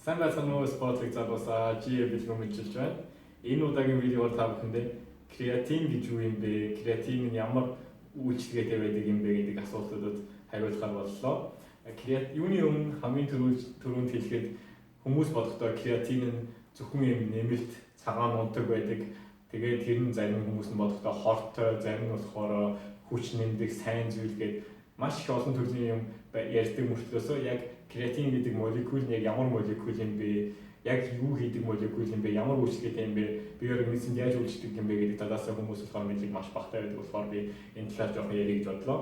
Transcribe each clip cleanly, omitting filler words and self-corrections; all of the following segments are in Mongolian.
Сайн байцгаана уу, спортлог залуусаа, GA бэлгүүн мэдчилж байна. Энэ удаагийн видеоор та бүхэндээ креатин гэж юу юм бэ? Креатин нь ямар үйлчилгээтэй байдаг юм бэ гэдэг асуултуудад хариулахар боллоо. Юуны өмнө хамгийн түрүүнд хэлэхэд хүмүүс бодохдоо креатин нь зөвхөн юм нэмэлт цагаан унтаг байдаг. Тэгээд тэр нь зарим хүмүүс нь бодохдоо хортой, зарим нь болохоор хүч нэмдэг сайн зүйл гээд маш их олон төрлийн юм ярьдаг мөртлөөсөө яг креатин гэдэг молекул нь яг ямар молекул юм бэ? Яг юу хийдэг молекул юм бэ? Ямар үйлчилгээтэй юм бэ? Бие организмд яаж үйлчилдэг юм бэ гэдэг талаас хүмүүс болохоор мэдлэг маш багатай байдаг болохоор би энэ талаар жоохон ярих гэж бодлоо.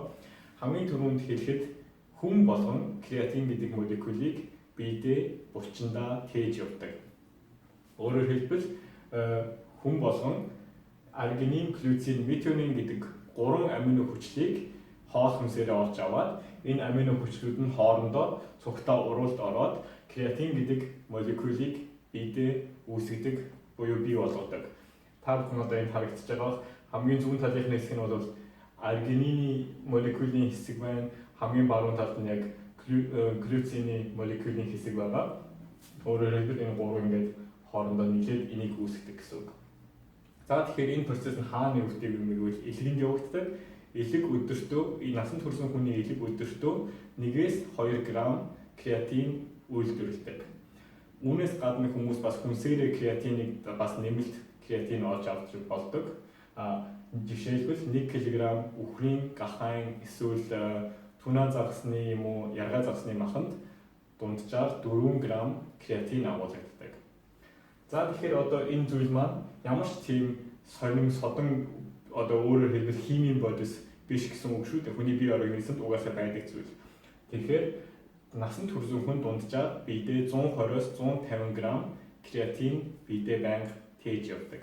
Хамгийн түрүүнд хэлэхэд хүн болгон креатин гэдэг молекулыг биедээ булчиндаа тээж явдаг. Өөрөөр хэлбэл хүн болгон аргинин, глюцин, метионин гэдэг гурван амино хүчлийг хоол хүнсээрээ олж аваад энэ амино хүчлүүд нь хоорондоо цугтаа уруулд ороод креатин гэдэг молекулыг биедээ үүсгэдэг буюу бий болгодог. Та бүхэн одоо энд харагдаж байгаа хамгийн зүүн талынхны хэсэг нь бол аргинины молекулын хэсэг байна. Хамгийн баруун талд нь яг глюцины молекулын хэсэг байгаа. Өөрөөр хэлбэл энэ гурав ингээд хоорондоо нийлээд энийг үүсгэдэг гэсэн үг. За, тэгэхээр энэ процесс нь хаана явагддаг юм бэ гэвэл элгэнд явагддаг. Элэг өдөртөө, энэ насанд хүрсэн хүний элэг өдөртөө 1-ээс 2 грамм креатин үйлдвэрлэдэг. Үүнээс гадна хүмүүс бас хүнсээрээ креатиныг, бас нэмэлт креатин олж авч болдог. А жишээлбэл 1 кг үхрийн гахайн эсвэл түнаа загасны юм уу, яргай загасны маханд дунджаар 4 г креатин агуулдаг. За, тэгэхээр одоо энэ зүйл маань ямар ч тийм сонин содон, одоо өөрөөр хэлбэл химийн бодис биш гэсэн үг шүү дээ. Хүний бие организмд угаасаа байдаг зүйл. Тэгэхээр насанд хүрсэн хүн дунджаар биедээ 120-оос 150 г креатин биедээ байнга тээж явдаг.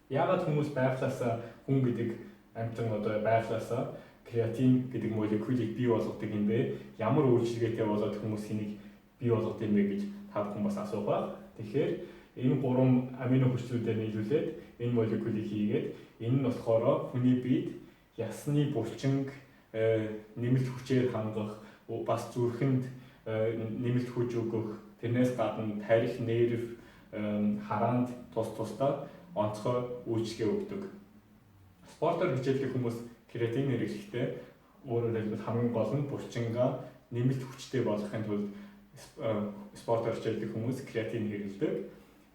Яагаад хүмүүс байглаасаа, хүн гэдэг амьтан одоо байглаасаа креатин гэдэг молекулыг бий болгодог юм бэ? Ямар үйлчилгээтэй болоод хүмүүс энийг бий болгодог юм бэ гэж та бүхэн бас асуух байх. Тэгэхээр энэ гурван амино хүчлүүдээр нийлүүлээд энэ молекулыг хийгээд, энэ нь болохоор хүний биед ясны булчинг нэмэлт хүчээр хангах, бас зүрхэнд нэмэлт хүч өгөх, тэрнээс гадна тархи, нерв, хараанд тус тусдаа онцгой үйлчилгээ өгдөг. Спортоор хичээллэх хүмүүс креатин хэрэглэхдээ, өөрөөр хэлбэл хамгийн гол нь булчингаа нэмэлт хүчтэй болгохын тулд спортоор хичээллэх хүмүүс креатин хэрэглэдэг.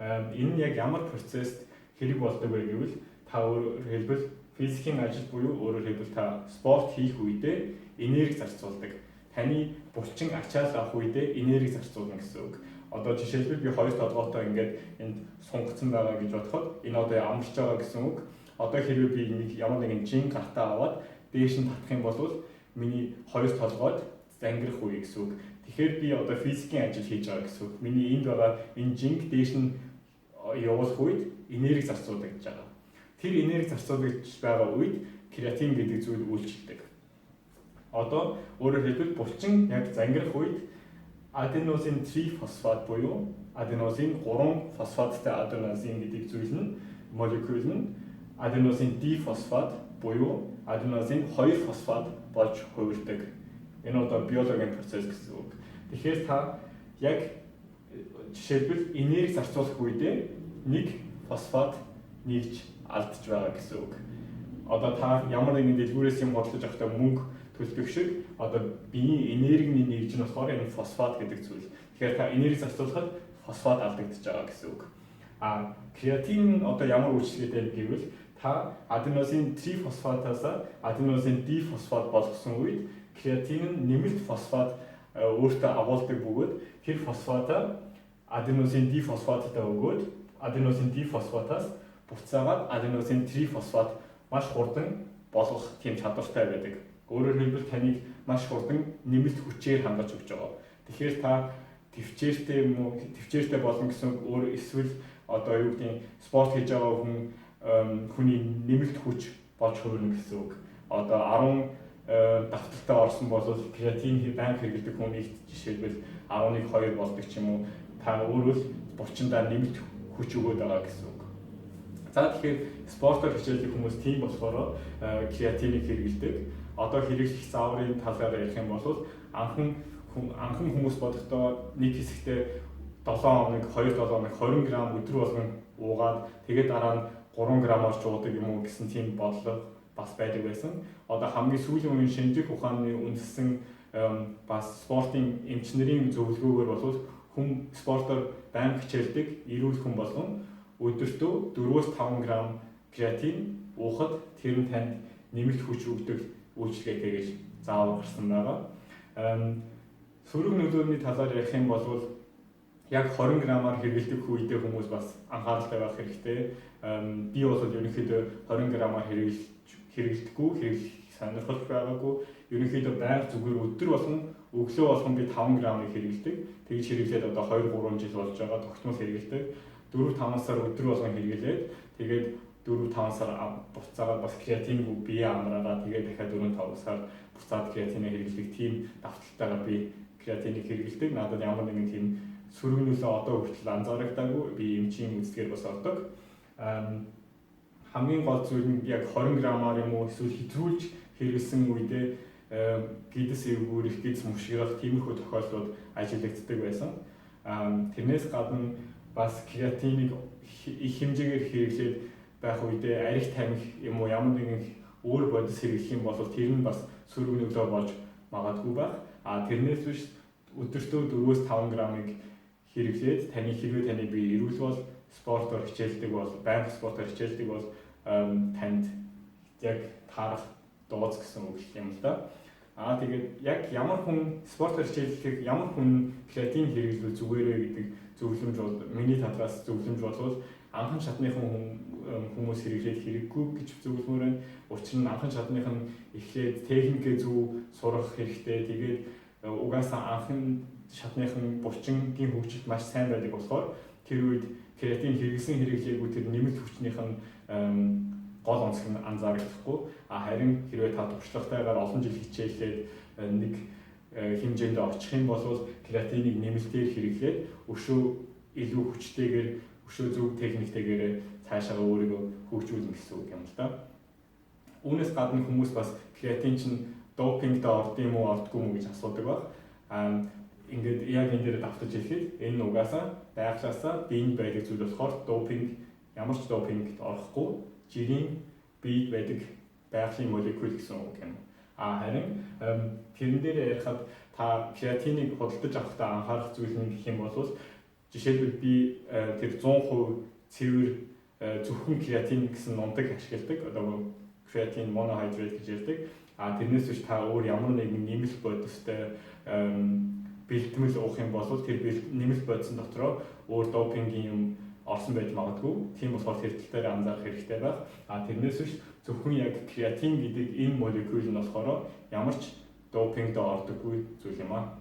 Энэ нь яг ямар процесст хэрэг болдог вэ гэвэл та, өөрөөр хэлбэл физикийн ажил буюу өөрөөр хэлбэл та спорт хийх үедээ энерги зарцуулдаг. Таны булчин ачаал авах үедээ энерги зарцуулна гэсэн үг. Одоо жишээлбэл би хоёр толгойтой ингээд энд сунгацсан байгаа гэж бодоход энэ одоо амарч байгаа гэсэн үг. Одоо хэрвээ би нэг ямар нэгэн жин гартаа аваад дээш нь татах юм бол миний хоёр толгойд зангирах үе гэсэн үг. Тэгэхээр би одоо физикийн ажил хийж байгаа гэсэн үг. Миний энд байгаа энэ жинг дээш нь явуулах үед энерги зарцуулагдаж байгаа. Тэр энерги зарцуулагдаж байгаа үед креатин гэдэг зүйл үйлчилдэг. Одоо өөрөөр хэлбэл булчин яг зангирах үед аденозин трифосфат буюу аденозин 3 фосфаттай аденозин гэдэг зүйл нь, молекул нь аденозин дифосфат буюу аденозин 2 фосфат болж хувирдаг. Энэ одоо биологийн процесс гэсэн үг. Тэгэхээр та яг жишээлбэл энерги зарцуулах үедээ нэг фосфат нэгж алдж байгаа гэсэн үг. Одоо та ямар нэгэн дэлгүүрээс юм худалдаж авахдаа мөнгө төлдөг шиг одоо биеийн энергийн нэгж нь болохоор энэ фосфат гэдэг зүйл. Тэгэхээр та энерги зарцуулахад фосфат алдагдаж байгаа гэсэн үг. А креатин одоо ямар үйлчилгээтэй гэвэл та аденозин трифосфатаас аденозин дифосфат болгосон үед креатин нь нэмэлт фосфат өөртөө агуулдаг бөгөөд тэр фосфатаа аденозин дифосфаттай өгөөд аденозин дифосфатаас буцаагаад аденозин трифосфат маш хурдан болгох тийм чадвартай байдаг. Өөрөөр хэлбэл таныг маш хурдан нэмэлт хүчээр хангаж өгч байгаа. Тэгэхээр та тэвчээртэй юм уу, тэвчээртэй болно гэсэн өөр эсвэл одоо юу гэдгийг спорт хийж байгаа хүн, хүний нэмэлт хүч болж хувирна гэсэн үг. Одоо 10 давталтай орсон бол креатин байнга хэрэглэдэг хүнийг жишээлбэл 11 2 болдог ч юм уу, та өөрөө л булчиндаа нэмэлт хүч өгөөд байгаа гэсэн үг. За, тэгэхээр спортоор хичээлдэг хүмүүс тийм болохоор креатиныг хэрэглэдэг. Одоо хэрэглэх зааврын талаар ярих юм бол анхан хүмүүс бодохдоо нэг хэсэгтээ 7 хоног, 2-7 хоног 20 г өдөр болгон уугаад тэгээд дараа нь 3 грамаар ч уудаг юм уу гэсэн тийм бодлого бас байдаг байсан. Одоо хамгийн сүүлийн үеийн шинжлэх ухааны үндэссэн бас спортын эмчнэрийн зөвлөгөөгөөр бол хүн спортоор байнга хичээлдэг эрүүл хүн болгон өдөртөө 4-5 г креатин уухад тэр нь танд нэмэлт хүч өгдөг үйлчилгээтэй гэж заавар гарсан байгаа. Сөрөг нөлөөний талаар ярих юм бол яг 20 грамаар хэрэглэдэг үедээ хүмүүс бас анхааралтай байх хэрэгтэй. Би бол ерөнхийдөө 20 грамаар хэрэглэдэггүй, хэрэглэх сонирхол байгаагүй. Ерөнхийдөө байнга зүгээр өдөр болгон өглөө болгон би 5 грамыг хэрэглэдэг. Тэгж хэрэглээд одоо 2 3 жил болж байгаа, тогтмол хэрэглэдэг. 4-5 сар өдөр болгон хэрэглээд тэгээд 4-5 сар буцаагаад бас креатингүй бие амраагаа тэгээд дахиад 4-5 сар буцаад креатинээ хэрэглэдэг тийм давталтайгаар би креатинийг хэрэглэдэг. Надад ямар нэгэн тийм сөрөг нөлөө одоо хүртэл анзаарагдаагүй. Би эмчийн үзлэгээр бас ордог. Хамгийн гол зүйл нь яг 20 грамаар юм уу эсвэл хэтрүүлж хэрэглэсэн үедээ гидс эвгүүрэх, гидс мөшгөрөх тиймэрхүү тохиолдлууд ажиглагддаг байсан. Тэрнээс гадна бас креатиныг их хэмжээгээр хэрэглээд байх үедээ арх тамхи юм уу ямар нэгэн өөр бодис хэрэглэх юм бол тэр нь бас сөрөг нөлөө болж магадгүй байх. А тэрнээс биш өдөртөө 4-5 грамыг хэрэглээд таны хэрвээ таны бие эрүүл бол спортоор хичээлдэг бол байнга спортоор хичээлдэг бол танд яг таарах дооц гэсэн үг юм л да. Аа тэгээд яг ямар хүн спортоор хичээлдэг, ямар хүн креатин хэрэглүүл зүгээр вэ гэдэг зөвлөмж бол миний талаас зөвлөмж бол анхан шатныхан хүмүүс хэрэглээд хэрэггүй гэж зөвлөмөр байна. Учир нь анхан шатных нь эхлээд техникээ зөв сурах хэрэгтэй. Тэгээд угаасаа анхан шатныхан булчингийн хөгжилт маш сайн байдаг болохоор тэр үед креатин хэрэглэсэн хэрэглээгүй тэр нэмэлт хүчнийх нь гол онцлог нь анзаарагдахгүй. А харин хэрвээ та туршлагатайгаар олон жил хичээллээд нэг хэмжээнд очих юм бол креатиныг нэмэлтээр хэрэглээд өшөө илүү хүчтэйгээр өшөө зөв техниктэйгээр цаашаа өөрийгөө хөгжүүлнэ гэсэн үг юм л да. Үүнээс гадна хүмүүс бас креатин чинь допингд орд юм уу ордгүй юм уу гэж асуудаг баг. А ингээд яг энэ дээр давтаж хэлэхэд энэ угаасаа байглаасаа биед байдаг зүйл болохоор допинг ямар ч допингт орохгүй жирийн биед байдаг байгалийн молекул гэсэн үг юм. А харин тэрэн дээр ярихад та креатиныг худалдаж авахдаа анхаарах зүйл нь гэх юм бол жишээлбэл би тэр 100% цэвэр зөвхөн креатин гэсэн нунтаг ашигладаг. Одоо креатин monohydrate гэж ярьдаг. А тэрнээс биш та өөр ямар нэгэн нэмэлт бодистой бэлтгэл уух юм бол тэр нэмэлт бодисон дотроо өөр допингийн юм орсон байж магадгүй. Тийм болохоор тэр тал дээр анзаарах хэрэгтэй байх. А тэрнээс биш зөвхөн яг креатин гэдэг энэ молекул нь болохоор ямар ч допингд ордоггүй зүйл юм аа.